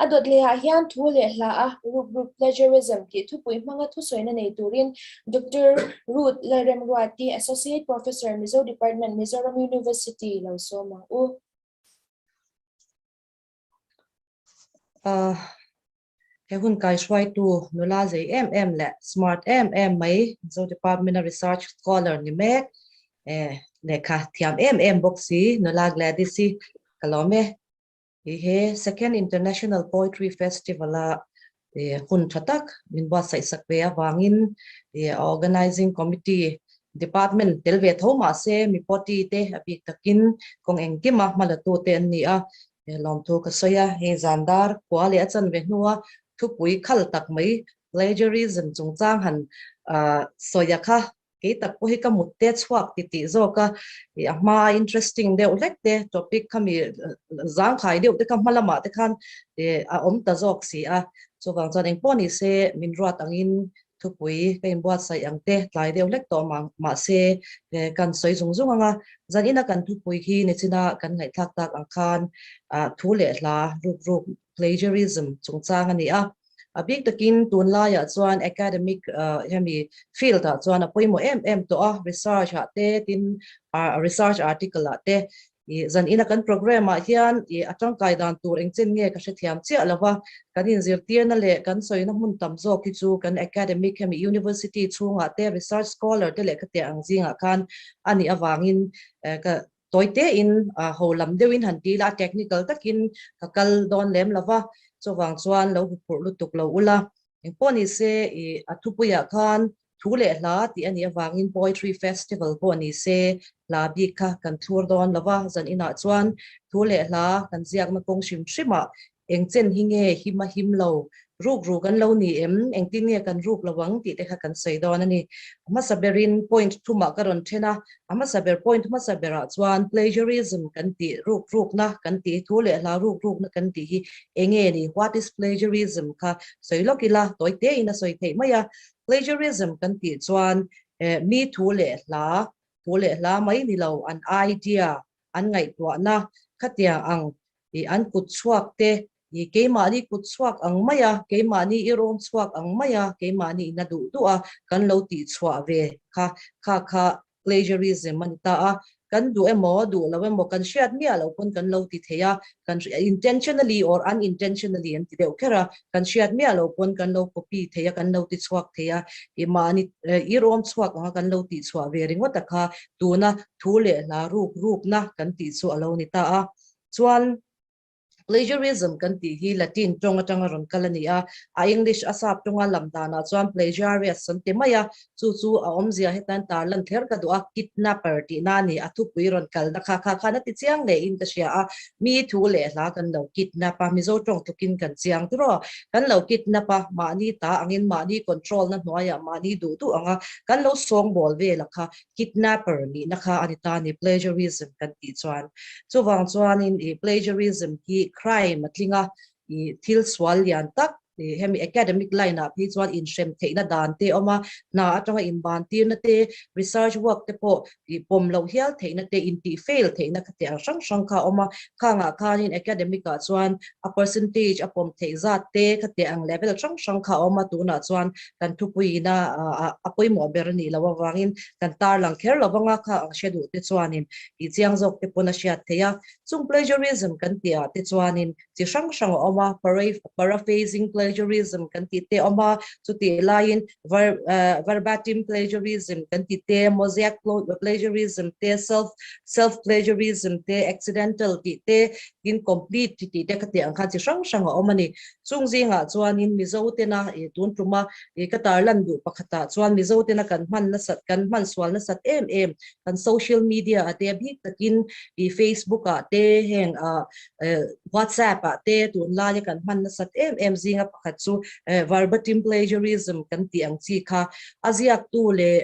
A dawt lehah hian thu leh hla a ruk ruk plagiarism tih thupui hmanga thusawina nei turin Doctor Ruth Lalremruati, Associate Professor, Mizo Department, Mizoram University lo sawm ang u. He hun kaihruaitu nula zei em em leh smart em em mai Mizo Department a research scholar ni mek lehkha thiam em em bawk si nula Gladys i ka lawm e. I he Second International Poetry Festival a hun tha tak min buatsaih sak ve avangin Organizing Committee Department tel ve tho mah se mi pawti te a bik takin kawng engkima hmalatu te an ni a, Lawmthu ka sawi a, hei zan dar kua leh a chanve hnua thupui khal tak mai plagiarism chungchang han sawi a kha kei tak pawh hi ka mut te chhuak ti tih zawk a, a hma interesting deuh hlek te topic kha mi zangkhai deuh te kha hma lamah te khan a awm ta zawk si a, chuvang chuan engpawh ni se min ruat angin Thupui ka inbuatsaih ang te tlai deuh hlek tawh mahse kan sawi zung zung ang a, zanina kan thupui hi nichina kan ngaihthlak tak ang khan thu leh hla ruk ruk, plagiarism, chungchang a ni a. A bik takin tunlaiah chuan academic hemi field ah chuan a pawimawh em em tawh a, research ah te tin research article ah te I zan ina kan programme ah hian i a tangkai dan tur engchen nge ka hrethiam chiah lo va, kan inzirtirna leh kan sawina hmun tam zawk hi chu kan academic hemi university chhungah te research scholar te leh khatiang ang zingah khan a nih avangin ka tawi tein ho lam deuhin han ti ila a technical takin ka kal dawn lem lo va, chuvang chuan lo huphurh lutuk lo ula. Engpawh nise i a thupuiah khan Thu leh hla tih a nih avangin Poetry Festival pawh ni se hla bik kha kan thlur dawn lo va, zan inah chuan thu leh hla kan ziakna kawng hrim hrimah eng chen hi nge him a him lo, ruk ruk an lo ni em, engtin nge kan ruk lo ang tih te kha kan sawi dawn a ni. A hmasa berin point thumah ka rawn then a, a hmasa ber point hmasa berah chuan plagiarism kan tih, ruk rukna kan tih hi, thu leh hla ruk rukna kan tih hi enge ni, what is plagiarism kha sawi lawk ila, tawi tein a sawi theih mai a. Plagiarism kan tih chuan mi thu leh hla, thu leh hla mai ni lo, an idea, an ngaihtuahna khatiang ang ih an kut chhuak te ih keimahni kut chhuak ang mai a, keimahni i rawm chhuak ang mai a, keimahni in a duh duh a kan lo tih chhuah ve kha, kha kha plagiarism a ni ta a, kan duh emaw duh lo emaw kan hriat miah loh pawn kan lo ti thei a, kan intentionally or unintentionally an ti deuh kher a, kan hriat miah loh pawn kan lo copy thei a, kan lo ti chhuak thei a, i mahni i rawm chhuak anga kan lo tih chhuah ve ringawt a kha tuna thu leh hla ruk rukna kan tih chu a lo ni ta a, chuan. Plagiarism kan tih hi Latin tawng atanga rawn kal a ni a, a English a sap tawnga lam danah chuan plagiarius an ti mai a, chu chu a awmzia hetan tarlan kher ka duh a, kidnapper tihna a ni, a thupui rawn kalna kha kha khan a ti chiang leh in ka hria a, mi thu leh hla kan lo kidnap a, Mizo tawng tlukin kan chiang tiraw, kan lo kidnap a, mahni ta angin mahni control na hnuaiah mahni duh duh anga kan lo sawngbawl vel a kha kidnapper nihna kha a ni ta a ni, plagiarism kan tih chuan. Chuvang chuanin ih plagiarism hi crime a tling a, ih thil sual lian tak ih hemi academic line ah phei chuan inhrem theihna dan te a awm a, hna atanga inban tirna te, research work te pawh ih pawm loh hial theihna te, intih fail theihna kha teh ang hrang hrang kha a awm a, khangah khanin academic ah chuan a percentage a pawm theih zat te kha teh ang level hrang hrang kha a awm a, tunah chuan kan thupuiina a pawimawh ber a nih loh avangin kan tarlang kher lo vang a, kha ang hre duh te chuanin tih chiang zawk te pawn a hriat theih a. Chung plagiarism kan tih ah te chuanin chi hrang hrang a awm a, paraphrasing plagiarism kan tih te a awm a, chutih laiin verbatim plagiarism kan tih te, mosaic plagiarism te, self self plagiarism te, accidental tih te, incomplete tih te kha tih ang khan chi hrang hrang a awm a ni. Chung zingah chuanin Mizo tena ih tun tuma ih ka tarlan duh pakhatah chuan Mizo tena kan hman nasat kan hman sual nasat em em kan social media ah te a bik takin ih Facebook ah te heng ah WhatsApp ah te tunlaia kan hman nasat em em zinga. pakhat chu verbatim plagiarism kan tih ang chi kha a ziaktu leh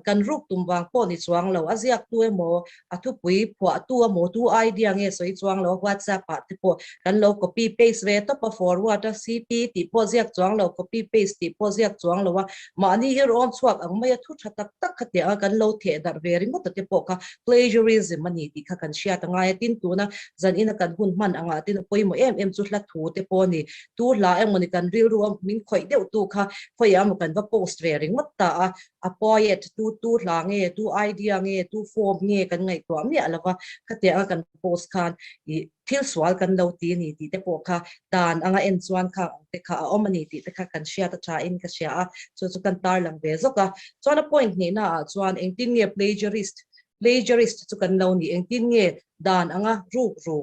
kan ruk tum vang pawh ni chuang lo, a ziaktu emaw a thupui phuahtu emaw tu idea nge sawi chuang lo WhatsApp ah te pawh kan lo copy paste ve tawp a forward a cp tih pawh ziak chuang lo copy paste tih pawh ziak chuang lo a mahni hi rawm chhuak ang mai a thu tha tak tak kha tiang a kan lo theh darh ve ringawt a te pawh kha plagiarism a ni tih kha kan hriat a ngai a tin tuna zan ina kan hun hman angah tin a pawimawh em em chu hla thu te pawh a ni tu hla emaw ni kan rilru a min khawih deuh tu kha khawiah emaw kan va post ve ringawt ta a a poet tu tu hla nge tu idea nge tu form nge kan ngaihtuah miah lo va khatiang a kan post khan ih thil sual kan lo ti a ni tih te pawh kha dan anga en chuan kha ang te kha a awm a ni tih te kha kan hriat a tha in ka hria a chu chu kan tarlang ve zawk a chuan a point hnihna ah chuan engtin nge plagiarist plagiarist chu kan lo nih engtin nge dan anga ruk ru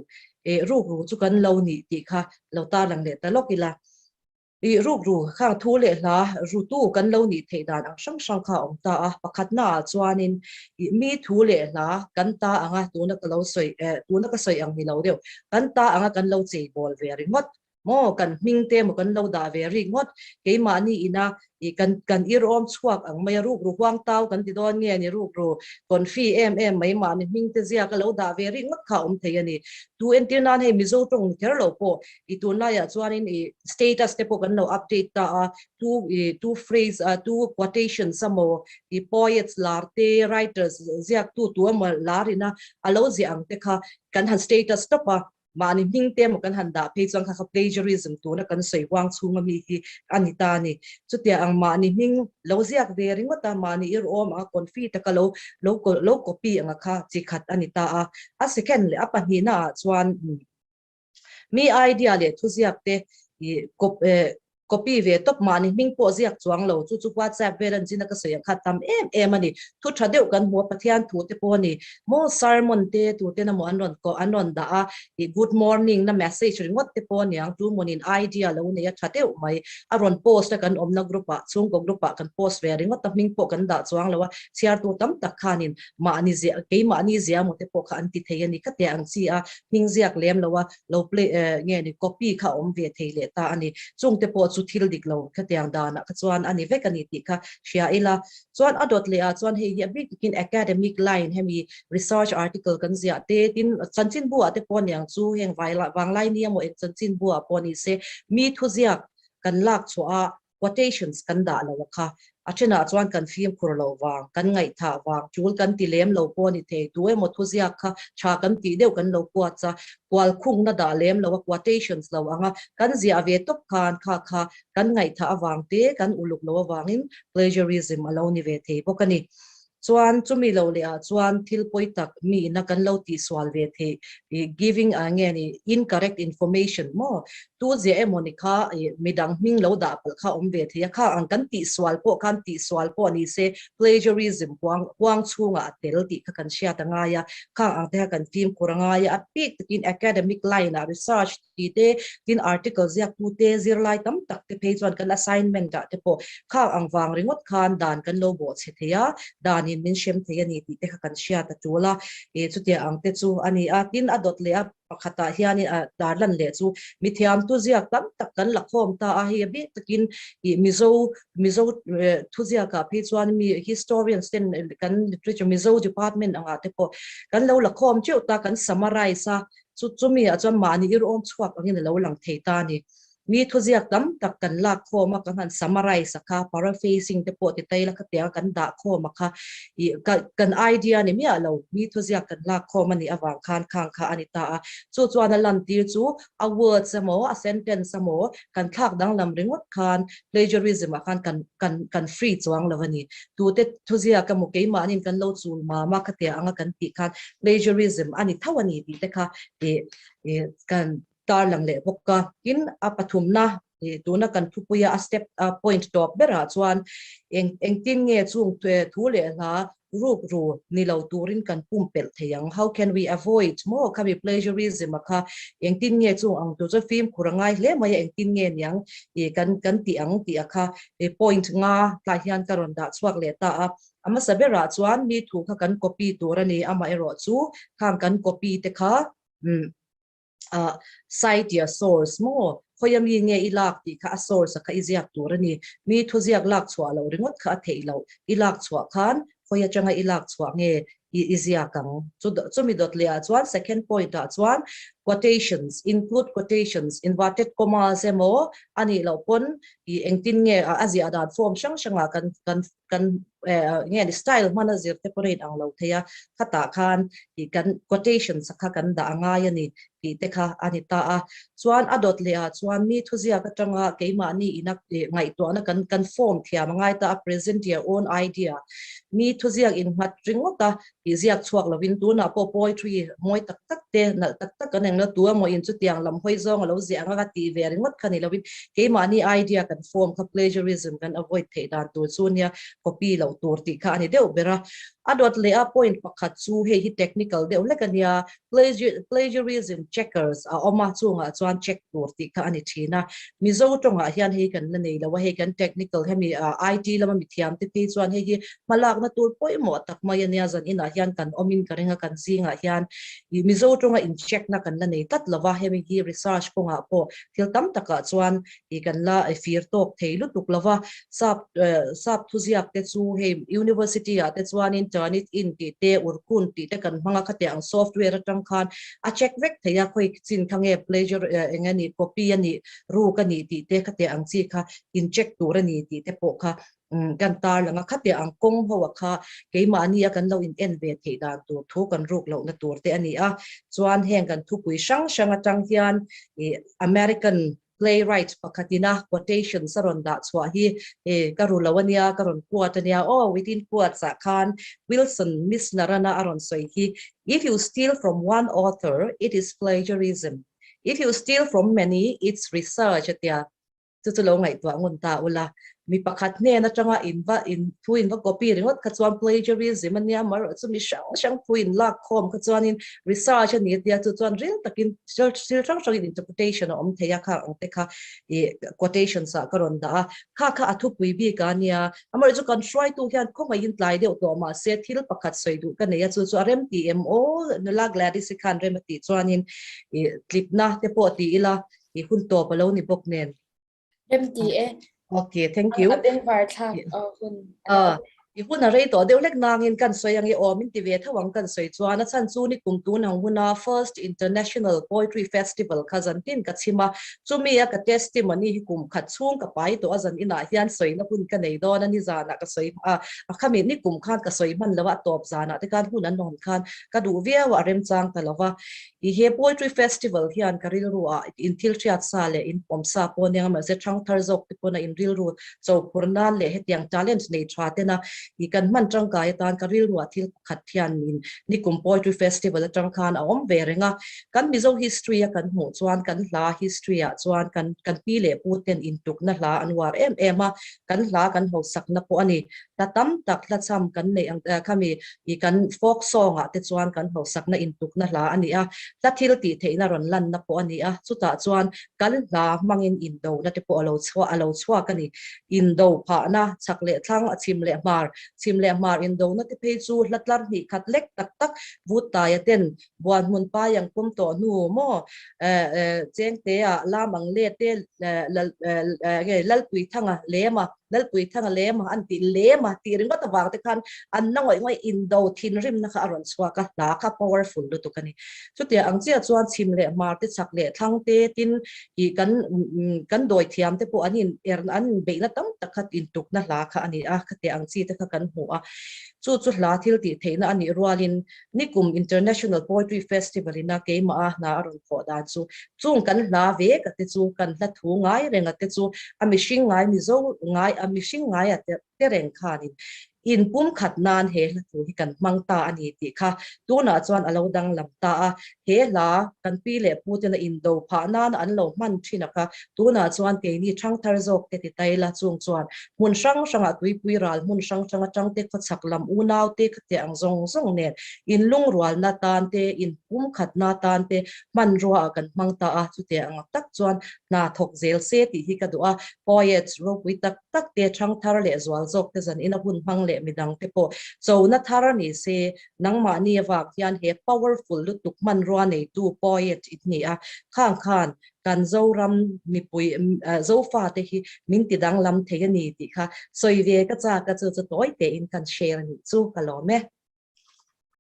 eh ruk ru chu kan lo nih tih kha lo tarlang leh ta lawk ila. I rukru khang thu leh hla rutu kan lo nih theih dan ang hrang hrang kha a awm ta a. Pakhatnaah chuanin i mi thu leh hla kan ta anga tuna ka lo sawi eh tuna ka sawi ang ni lo deuh kan ta anga kan lo chei bawl ve ringawt maw kan hming te emaw kan lo dah ve ringawt keimahni ina i kan kan irawm chhuak ang mai a rukru huang tau kan ti dawn nge ni rukru confi em em mai mahni hming te ziak a lo dah ve ringawt kha a awm thei a ni. Tu entir nan hei Mizo tawng ni kher lo pawh I tunlaiah chuanin i status te pawh kan lo update ta a, tu i tu phrase a tu quotations emaw i poets lar te writers ziaktu tu emaw lar ina a lo ziah ang te kha kan han status tawp a, mahni hming te emaw kan han dah phei chuan kha kha plagiarism tuna kan sawi huang chhunga mi hi a ni ta a ni. Chutiang ang mahni hming lo ziak ve ringawt a, mahni irawm anga confi taka lo lo lo copy anga kha chi khat a ni ta a. A second leh a pahnihna ah chuan Mi idea leh thuziak te i copy ve tawp mahni hming pawh ziak chuang lo chu chu WhatsApp vel an zin a ka sawi ang kha tam em em a ni. Thu tha deuh kan hmu a Pathian thu te pawh a ni. Maw sermon te tu ten emaw an rawn koh an rawn dah a i good morning na message ringawt te pawh a niang tu mawnin idea lo nei a tha deuh mai a rawn post a kan awmna group ah chhungkaw group ah kan post ve ringawt a hming pawh kan dah chuang lo a chhiartu tam tak khanin mahni zia keimahni zia emaw te pawh kha an ti thei a ni ka teh ang chi a hming ziak lem lo a, lo play eh nge ni copy kha a awm ve thei leh ta a ni. Chung te pawh chu thil dik lo khatiang danah kha chuan a ni vek a ni tih kha hria ila. Chuan a dawt leh ah chuan hei hi a bik takin academic line hemi research article kan ziah te tin chanchinbu ah te pawh aniang chu heng vanglai ni emaw eng chanchinbu ah pawh ni se mi thuziak kan lak chhuah a quotations kan dah lo a kha. A thenah chuan kan fimkhur loh vang, kan ngaihthah vang, tul kan ti lem lo pawh a ni thei. Tu emaw thuziak kha tha kan tih deuh kan lo quotes a, kualkhungna dah lem lo a, quotations lo ang a, kan ziah ve tawp khan kha kha kan ngaihthah avang te, kan uluk lo avangin plagiarism a lo ni ve thei bawk a ni. Chuan chumi lo leh ah chuan thil pawi tak mi ina kan lo tihsual ve theih ih giving ah nge ni incorrect information maw tu ziah emaw ni kha ih midang hming lo dah palh kha awm ve thei a kha ang kan tihsual pawh khan tihsual pawh ni se plagiarism huang huang chhungah a tel tih kha kan hriat a ngai a khang ang te kha kan fimkhur a ngai a a bik takin academic line ah research tih te, tin article ziaktu te, zirlai tam tak te phei chuan kan assignment ah te pawh khang ang vang ringawt khan dan kan lo bawhchhe thei a, danin min hrem thei a ni tih te kha kan hriat a tul a, ih chutiang ang te chu a ni a, tin a dawt leh a pakhatah hianin a darlan leh chu mithiam tu ziak tam tak kan la khawm ta a, hei a bik takin ih Mizo Mizo thuziakah phei chuan mi historians ten kan literature Mizo department angah te pawh kan lo la khawm teuh ta, kan summarize a. Chu chumi ah chuan mahni irawm chhuak angin a lo lang thei ta a ni. Mi thuziak tam tak kan lak khawm a, kan han summarize a kha, paraphrasing te pawh ti ta ila khatiang a kan dah khawm a kha, ih kan idea ni miah lo, mi thuziak kan lak khawm a nih avang khan khang kha a ni ta a. Chu chuan a lantir chu a words emaw a sentence emaw kan thlak danglam ringawt khan plagiarism ah khan kan kan kan free chuang lo a ni. Tute thuziak emaw keimahniin kan lo chul mam a khatiang anga kan tih khan plagiarism a ni tho a ni tih te kha ih ih kan tarlang leh bawk a. Tin, a pathumna ih tuna kan thupuia a step a point tawp berah chuan eng engtin nge chung thu leh hla ruk ru ni lo turin kan pumpelh thei ang. How can we avoid maw khami plagiarism a kha engtin nge chung ang tur chu fimkhur a ngai hle mai a engtin nge niang ih kan kan tih ang tih a kha ih point nga tlai hian ka rawn dah chhuak leh ta a. A hmasa berah chuan mi thu kha kan copy tur a ni amaherawh chu khang kan copy te kha umm ah cite your source maw Khawia mi nge i lak tih kha a source a kha i ziak tur a ni. Mi thuziak lak chhuah loh ringawt kha a theih loh. I lak chhuah khan khawi atanga i lak chhuah nge i i ziak ang. Chu chumi dawt leh ah chuan second point ah chuan quotations, include quotations, inverted commas emaw a nih loh pawn i engtin nge a ziah dan form hrang hrang ah kan kan kan nge ni style hman a zir te pawh a inang lo thei a, khatah khan i kan quotations kha kan dah a ngai a ni tih te kha a ni ta a. Chuan a dawt leh ah chuan mi thuziak atanga keimahni ina ngaihtuahna kan kan form thiam a ngai ta a, present your own idea, mi thuziak innghat ringawt a tih ziak chhuak lovin tunah pawh poetry mawi tak tak te nalh tak tak kan englo tu emaw in chutiang lam hawi zawng a lo ziah anga ka tih ve ringawt kha ni lovin keimahni idea kan form kha plagiarism kan avoid theih dan tur chu nia copy loh tur tih kha a ni deuh ber a. A dawt leh a point pakhat chu hei hi technical deuh hlek a nia plagiarism checkers a awm a chungah chuan check tur tih kha a ni thin a. Mizo tawngah hian hei kan la nei lo a hei kan technical hemi IT lama mithiam te phei chuan hei hi Hmalakna tur pawimawh tak mai a nia, zan inah hian kan awmin ka ring a, kan zingah hian ih Mizo tawnga in check na kan la nei tlat lo va, hemi hi research kawngah pawh thil tam takah chuan ih kan la fir tawk thei lutuk lo va, sap sap thuziak te chu hei university ah te chuanin Turnitin tih te Urkun tih te kan hmang a, khatiang ang software atang khan a check vek thei a, khawi chin kha nge plagiar eng nge nih copy a nih ruk a nih tih te khatiang ang chi kha in check tur a ni tih te pawh kha Kan tar lang a, khatiang ang kawng ho a kha keimahni a kan lo in en ve theih dan tur thu kan ruk lohna tur te a ni a. Chuan heng kan thupui hrang hrang atang hian ih American playwright pakhatin a quotations a rawn dah chhuah hi ih ka ru lo a nia, ka rawn quote a nia aw, within quotes ah khan Wilson Missner-ana a rawn sawi hi, If you steal from one author, it is plagiarism. If you steal from many, it's research a tia. Chu chu lo ngaihtuah ngun ta ula, mi pakhat hnen atanga in va in thu in va copy ringawt kha chuan plagiarism a nia, amaherawh chu mi hrang hrang thu in lak khawm kha chuanin research a ni a tia, chu chuan ril takin thil hrang hrangin interpretation a awm thei a, kha ang te kha ih quotations ah ka rawn dah a, kha kha a thupui bik a nia, amaherawh chu kan hruaitu hian khawngaihin tlai deuh tawh mahse thil pakhat sawi duh ka nei a, chu chu a rem ti em aw, nula Gladys-i khan rem a tih chuanin ih tlipna te pawh ti ila, I hun tawp a lo ni bawk nen. Rem ti e. Okay, thank you. A bengvar thlak hun. I hun a rei tawh deuh hlek nangin kan sawi ang i aw min ti ve tho ang kan sawi chuan a chhan chu ni kum tun ang huna First International Poetry Festival kha zan tin ka chhim a, chumi a ka testimony hi kum khat chhung ka pai tawh a zan inah hian sawina hun ka nei dawn a ni zanah ka sawi a, a khami ni kum khan ka sawi hman lo a, a tawp zanah te khan hun an rawn khan ka duh viau a, a remchang ta lo va. I he Poetry Festival hian ka rilru ah in thil hriat sa leh in pawm sa pawh aniang a, mahse thang thar zawk te pawn a in rilru cho phur nan leh hetiang talent nei tha tena i kan hman tangkai atan ka rilru ah thil pakhat hian in nikum Poetry Festival atang khan a awm ve reng a. Kan Mizo history a kan hmuh chuan kan hla history ah chuan kan kan pi leh pu ten intukna hla an uar em em a, kan hla kan hosakna pawh a ni. Hla tam tak hla chham kan neih ang khami i kan folk song ah te chuan kan hausakna intukna hla a ni a, hla thil tih theihna rawn lanna pawh a ni a, chutah chuan kan hla hmangin indona te pawh a lo chhuah a lo chhuak a ni. Indo phahna chhak leh thlang a chhim leh hmar, chhim leh hmar indona te phei chu hla tlar hnih khat lek tak tak vut taia ten buan hmun pai ang pawm tawh hnu maw chengte ah lam ang let te Lalpuithanga lema Lalpuithanga lema an tih lema tih ringawt avang te khan an na ngawih ngawih indo thinrimna kha a rawn chhuak a, hla kha powerful lutuk a ni. Chutia ang chiah chuan chhim leh hmar te chhak leh thlang te tin ih kan kan dawi thiam te pawh an in er an beihna tam tak kha intukna hla kha a ni a, khatiang ang chi te kha kan hmu a. Chu chu hla thil tih theihna a nih rualin Nikum International Poetry Festival ina keimah a hna a rawn thawh dan chu chung kan hla ve ka te chu kan hla thu ngai reng a te chu a mihring ngai Mizo ngai a mihring ngai a te reng khanin in pum khat nan he hla thu hi kan hmang ta a ni tih kha tunah chuan a lo danglam ta a, he hla kan pi leh pu tena indo phah nana an lo hman thin a kha tunah chuan keini thangthar zawk te ti tai la chung chuan hmun hrang hrangah tuipui ral hmun hrang hrang atang te khawchhak lam unau te khatia ang zawng zawng nen inlungrualna tan te, inpumkhatna tan te hmanrua ah kan hmang ta a, chutia ang tak chuan hna thawk zel se tih hi ka duh a, poets ropui tak tak te, thangthar leh zual zawk te zan ina hun hmang leh. leh midang te pawh chona thar ni se nangmahni avang hian he powerful lutuk hmanrua neitu poet i ni a, khang khan kan Zoram mipui Zofa te hi min ti danglam thei a ni tih kha sawi ve ka chak a, chu chu tawi tein kan share a nih chu ka lawm e.